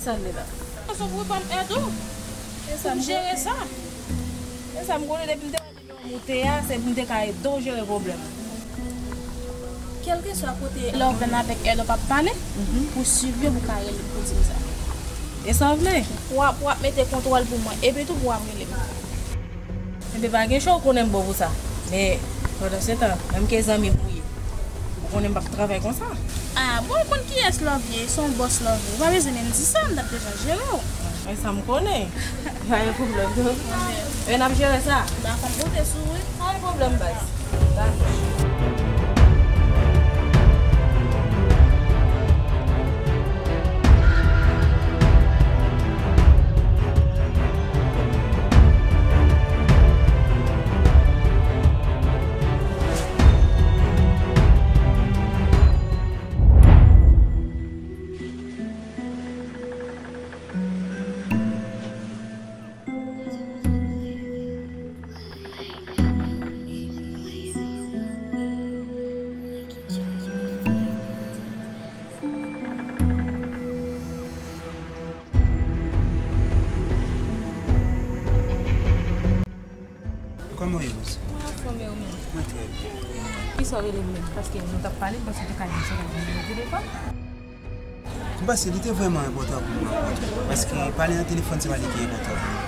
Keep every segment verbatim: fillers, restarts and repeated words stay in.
Sa l ye la. Fason pou w ban m èd ou. E sa m jere sa. E sa m konnen depi m te wè te gen yon moute a, se pou m te ka ede w jere pwoblèm. Kèlkeswa kote lè w vin avèk èd w p ap pale, pou w swiv yo pou w ka rele m pou di m sa. E sa w vle? Pou w ap, pou w ap mete kontwòl pou mwen, epi tou pou w ap rele m. Enben pa gen chwa, ou konnen m bon pou sa. Men, pandan se tan, menm ke zanmi m ou ye, ou konnen m p ap travay konsa. Ah, bon, ou konn kiyès Love ye, se yon bòs Love ye. Ou pa bezwen menm di sa, m t ap deja jere w. E sa m konnen. Pa gen pwoblèm, non. Men n ap jere sa. Dakò, m konte sou ou, wi. Pa gen pwoblèm, baz. Dakò. Kòman w ye, Rose? Mwen anfòm, e ou menm? Mwen trè byen. Kisa w rele m menm? Paske nou t ap pale, m panse w te ka di m se la nimewo telefòn. M panse li te vrèman enpòtan pou mwen rankontre w, paske pale nan telefòn se pa li ki enpòtan pou mwen.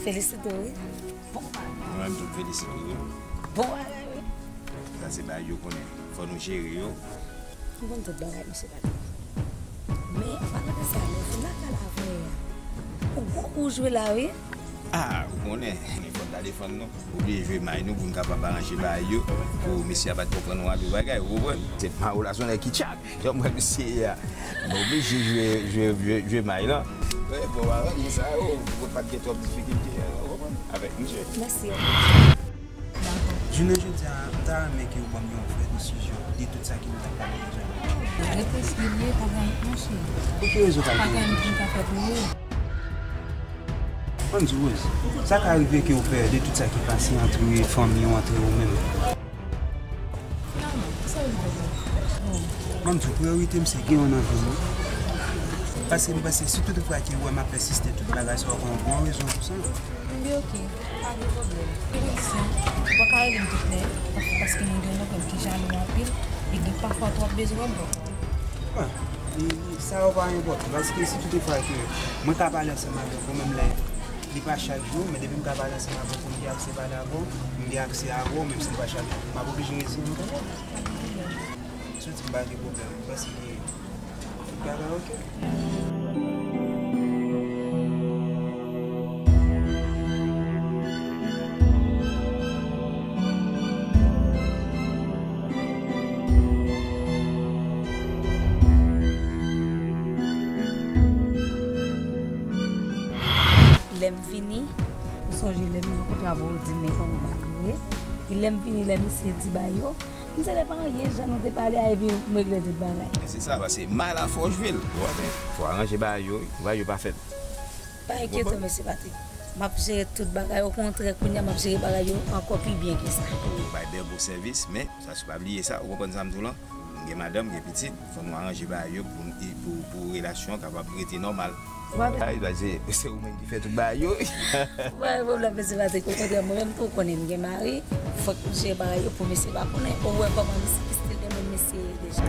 Felisite w, wi. Bon bagay. Mwen menm tou, m felisite w, wi. Bon bagay, wi. Sa se bagay yo konnen. Fò nou jere yo. M konn tout bagay, mesye Patrick. Men, an palan de sa, lè w fin lakay la avanyè a, ou gwo kou w jwe la, wi. Ah, ou konnen, fò n ta defann nou. Oblije jwe may nou pou n kapab aranje bagay yo, pou mesye a pa t konprann nou a de bagay, ou konprann? Se pa relasyon nèg ki tchak. Jan m wè misye ye a, m oblije jwe, jwe, jwe, jwe may lan. Wi, bon, avèk misye sa yo, ou pa t gen twòp difikilte, ou konprann? Avèk misye. Mèsi. Dakò. Jounen jodi a, m ta renmen ke ou ban m yon vrè desizyon de tout sa ke nou t ap pale deja. Reflechi byen, pa gen anyen, monchè. Pou ki rezon kalkile? Pa gen anyen ki ka fèt pou ou. Ann di, Rose, sa ka rive ke ou pè de tout sa ki pase antre fanmi w, antre ou menm. Finalman, kisa w vin fè pou mwen? Ban m di w, priyorite m se gen w nan vi m wi. Paske m panse si toutfwa ke ou wè m ap pèsiste tout bagay sa, w ap gen yon bon rezon pou sa. Ebyen oke, pa gen pwoblèm. Ki kondisyon? Ou pa ka rele m tout lè, pa-, paske mwen gen yon nonm ki jalou anpil, e gen pafwa twòp bezwen mwen. Bon, e, e, sa yo pa enpòtan, paske si toutfwa ke mwen ka pale ansanm avèk ou, menm lè li pa chak jou, men depi m ka pale ansanm avèk ou, m gen aksè pale avè w, m gen aksè a wè w, menm si li pa chak jou, m ap oblije reziye m kanmenm. Si w di m pa gen pwoblèm, m panse ke tout bagay oke. Lè m vini, ou sonje lè m nan kote avè w, ou di m men kòman bagay yo ye. E lè m vini, lè misye di bagay yo, m se lè pa anyen, jan nou te pale a, epi m regle tout bagay. Men se sa, paske may la fò jwe l. Bon, men, fò aranje bagay yo, wi. Bagay yo pa fèt. Pa enkyete w, mesye Patrick. M ap jere tout bagay. Okontrè, kounye a, m ap jere bagay yo ankò pi byen ke sa. Ou bay byen bon sèvis, men, sa, pa bliye sa, ou konprann sa m di w lan? M gen madanm, m gen pitit, fò nou aranje bagay yo pou, pou, pou relasyon an kapab rete nòmal. Ay, se, se ou menm ki fè tout bagay yo. Pa gen pwoblèm, mesye Patrick. Okontrè, mwen menm tou, ou konnen m gen mari. Fòk m jere bagay yo pou mesye pa konnen. Ou wè kòman misye, ki stil de moun misye ye deja.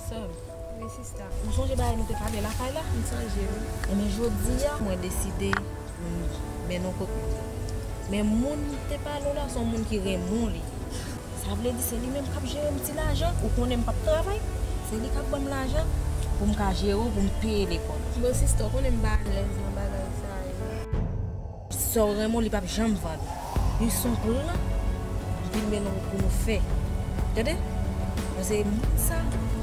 Sè m. Wi, sista. Ou sonje bagay nou te pale lakay la? M sonje, wi. Ebyen, jodi a, mwen deside pou m mennen w kot mwen. Men moun m te pale w la, se yon moun ki renmen w li ye. Sa vle di se li menm k ap jere m ti lajan. Ou konnen m p ap travay. Se li k ap ban m lajan. pou m ka jere w, pou m peye lekòl. Bon, sista, w konnen m pa alèz nan bagay sa yo. Sa w renmen w, li p ap janm vann. Li se yon plan m vin mennen w pou nou fè. Tande? Paske moun sa,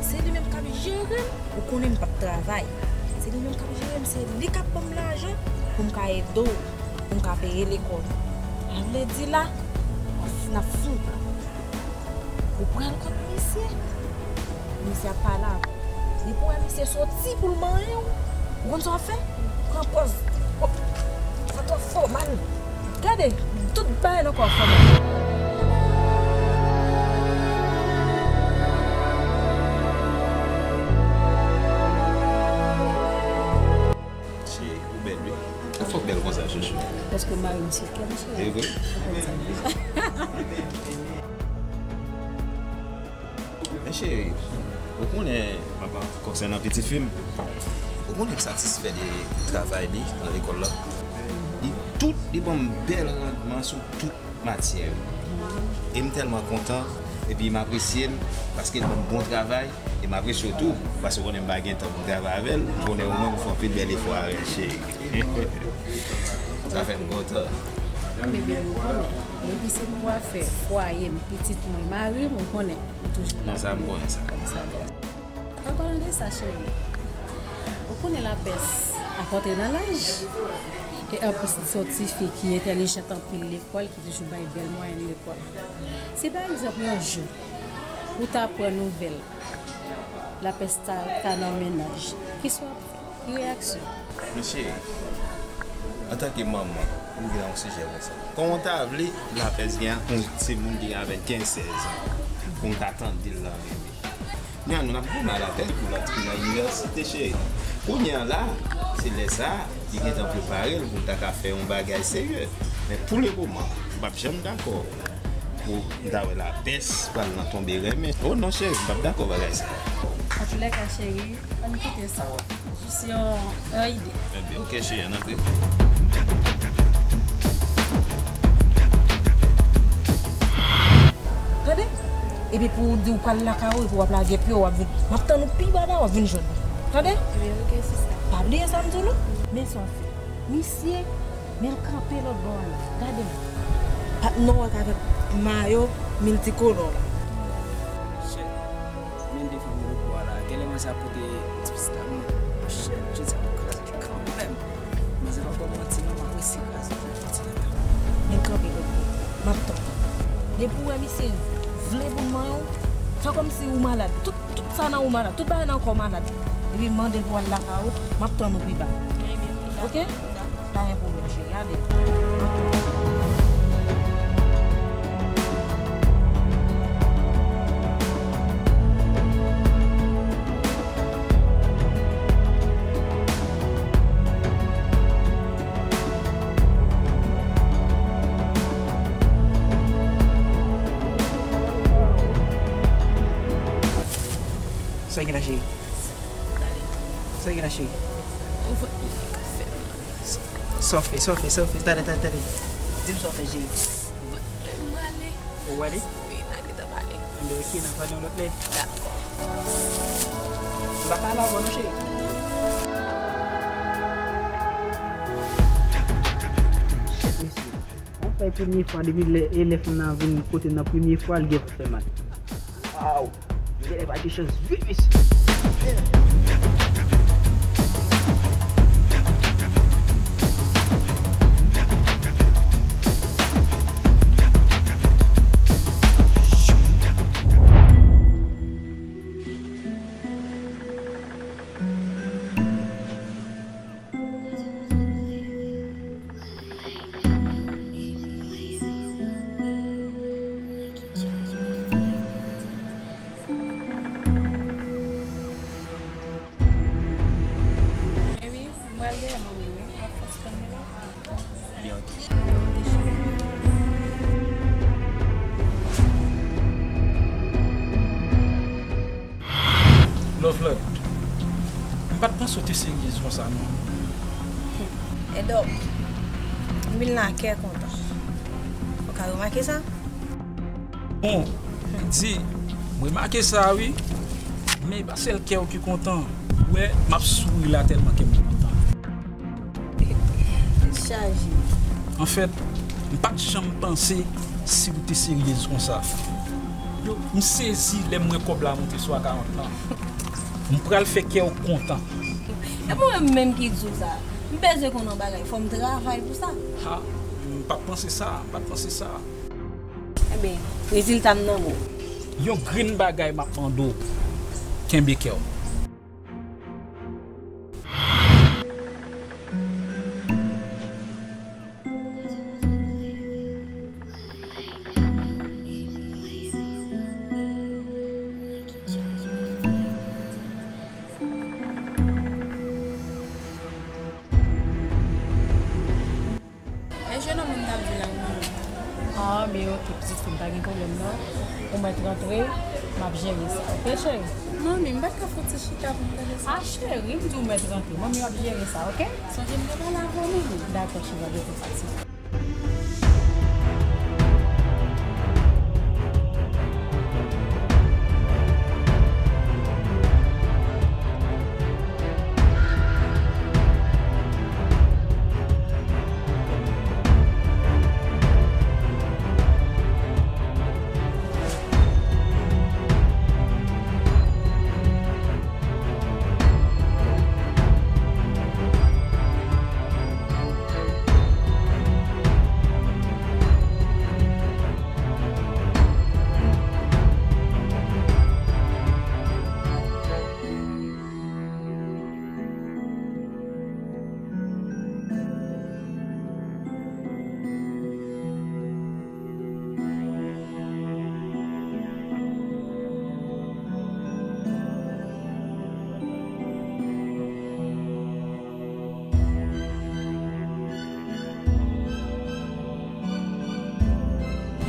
se li menm k ap jere m. Ou konnen m p ap travay. Se li menm k ap jere m, se li k ap ban m lajan pou m ka ede w, pou m ka peye lekòl. Sa vle di la, n ap fin, n ap fin. Ou pral kot misye, misye ap pale avè w. Depi w wè misye soti pou l manyen w, ou konn sa w ap fè? Pran pòz. Sa twò fòmal. Gade, tout bagay nan kò w fòmal. Cheri, ou bèl, wi. Ou fòk bèl konsa, chouchou. Paske mari m se kè m, cheri. E vre? Ou konn sa m di. Men cheri, ou konnen, papa, konsènan pitit fi m, ou konnen m satisfè de travay li nan lekòl la. Li tout, li ban m bèl randman sou tout matyè yo. E m tèlman kontan, epi m apresye l, paske l ban m bon travay, e m apresye w tou, paske w konnen m pa gen tan pou m travay avè l. M konnen ou menm ou fè anpil bèl efò avè l, cheri. Sa fè m kontan. Bebe, ou konnen, depi se pou afè fwaye m, pitit mwen, mari m, ou konnen, m toujou la. Non, sa m konnen sa. An palan de sa, cheri, ou konnen Lapès ap antre nan laj. E anplis, li se yon tifi ki entèlijant anpil lekòl, ki toujou bay bèl mwayèn lekòl. Si pa egzanp, yon jou, ou ta pran nouvèl Lapès ta, ta nan mennaj, kisa w ap fè? Ki reyaksyon? Men cheri, antanke manman, ou vin nan yon sijè konsa. Kòman w ta vle Lapès gen yon timoun ki gen avèn kenz, sèz an, pou m ta tande l nan men li? Men nou n ap goumen a Lapès pou l antre nan inivèsite, cheri. Kounye a la, se lè sa a, li gentan prepare l pou l ta ka fè yon bagay serye. Men pou lemoman, m p ap janm dakò pou m ta wè Lapès pral nan tonbe renmen. O non, cheri, m p ap dakò bagay sa. Antoulèka, cheri, ann kite sa. Jis yon, yon ide. Ebyen, oke, cheri, ann antre. Tande? Epi pou w di w pral lakay ou, epi w ap lage pye w, w ap vin. M ap tann ou pi ba la, w ap vin jwenn mwen. Tande? Ebyen, oke, sista. Pa bliye sa m di w, non. Men sa w fè. Misye, men l kanpe lòt bò a la. Gade m. Patnè w ak avèk mayo miltikolò la. Shit. Men de fanmi lòt bò a la. Genlè mwen sa pote ti pista mwen. Shit, jodi a pou kraze kanmenm. Men se pa pou manti non, m ap resi kraze pou manti nan men w. Men kanpe lòt bò. M ap tann. Depi w wè misye vle pou l manyen w, fè kòmsi ou malad. Tout, tout sa nan ou malad. Tout bagay nan kò w malad. Epi mande l pou al lakay ou, m ap tann ou pi ba. Oke? Pa gen pwoblèm, cheri. Ale. Sa gen la, cheri? Sa gen la, cheri? Sa w fè, sa w fè, sa w fè? Tande, tande, tande. Di m sa w fè, cheri. Ou prale? Wi, n a gentan pale. Anben, oke, n a pale yon lòt lè. Dakò. M pa pale avè w non, cheri. Mesye, anfen, premye fwa depi lè, e lè fanm nan vin kote m nan premye fwa, l gen pou fè mal. Waw! Genlè pa gen chans viv isit. Baby, m pral dèyè manmi wi, m ap fè spann li la. Ebyen, oke. Love Love, m pa t panse w te seryez konsa non. Edòk, m vin la kè kontan. Ou ka remake sa? Bon, di, m remake sa wi, men e pa sèl kè w ki kontan. Wè, m ap souri la tèlman kè m kontan. Tèt chaje. Anfèt, m pa t janm panse si w te seryez konsa. Yo, m sezi lè m wè kòb la monte sou akawont lan. M pral fè kè w kontan. E mwen menm ki di w sa. M bezwen konn yon bagay, fò m travay pou sa. Ha, m pa t panse sa, m pa t panse sa. Ebyen, rezilta m nan men w. Yon grenn bagay m ap mande w, kenbe kè w. E jennonm ou m t ap di la, ou menm? Ah, men oke, pitit fi m, pa gen pwoblèm non. Ou mèt rantre, m ap jere sa. Oke, cheri? Manmi, m pa t ka fè yon ti chita pou m tande sa? Ah, cheri, m di w mèt rantre. Manmi ap jere sa, oke? Sonje m te pale avè w, manmi. Dakò, cheri, pa gen pwoblèm.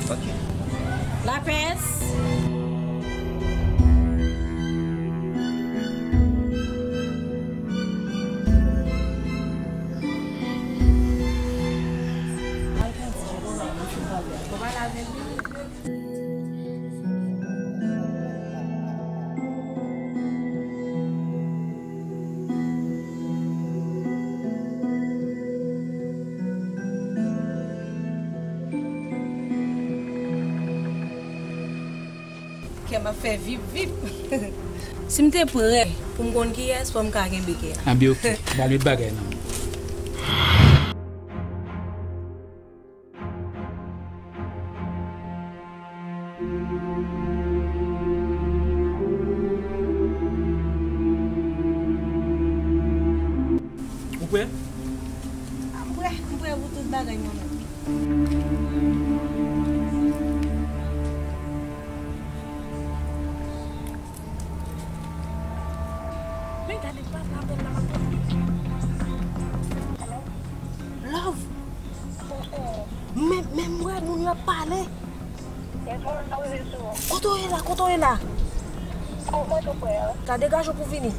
Ok. Lapès. Al pran ti je pou mwen, mwen fin pale. Ou pale avè l? Kè m ap fè vip vip. Si m te prè pou m konn kiyès, fò m ka kenbe kè a. Anben, oke. Ba l met bagay nan men. Ou prè? M prè, m prè pou tout bagay, mwen menm. Men gade, pa la bèl la, pa. Love. Men, men m wè moun yo ap pale. Kote w ye la? Kote w ye la? Ka degaje w pou vini.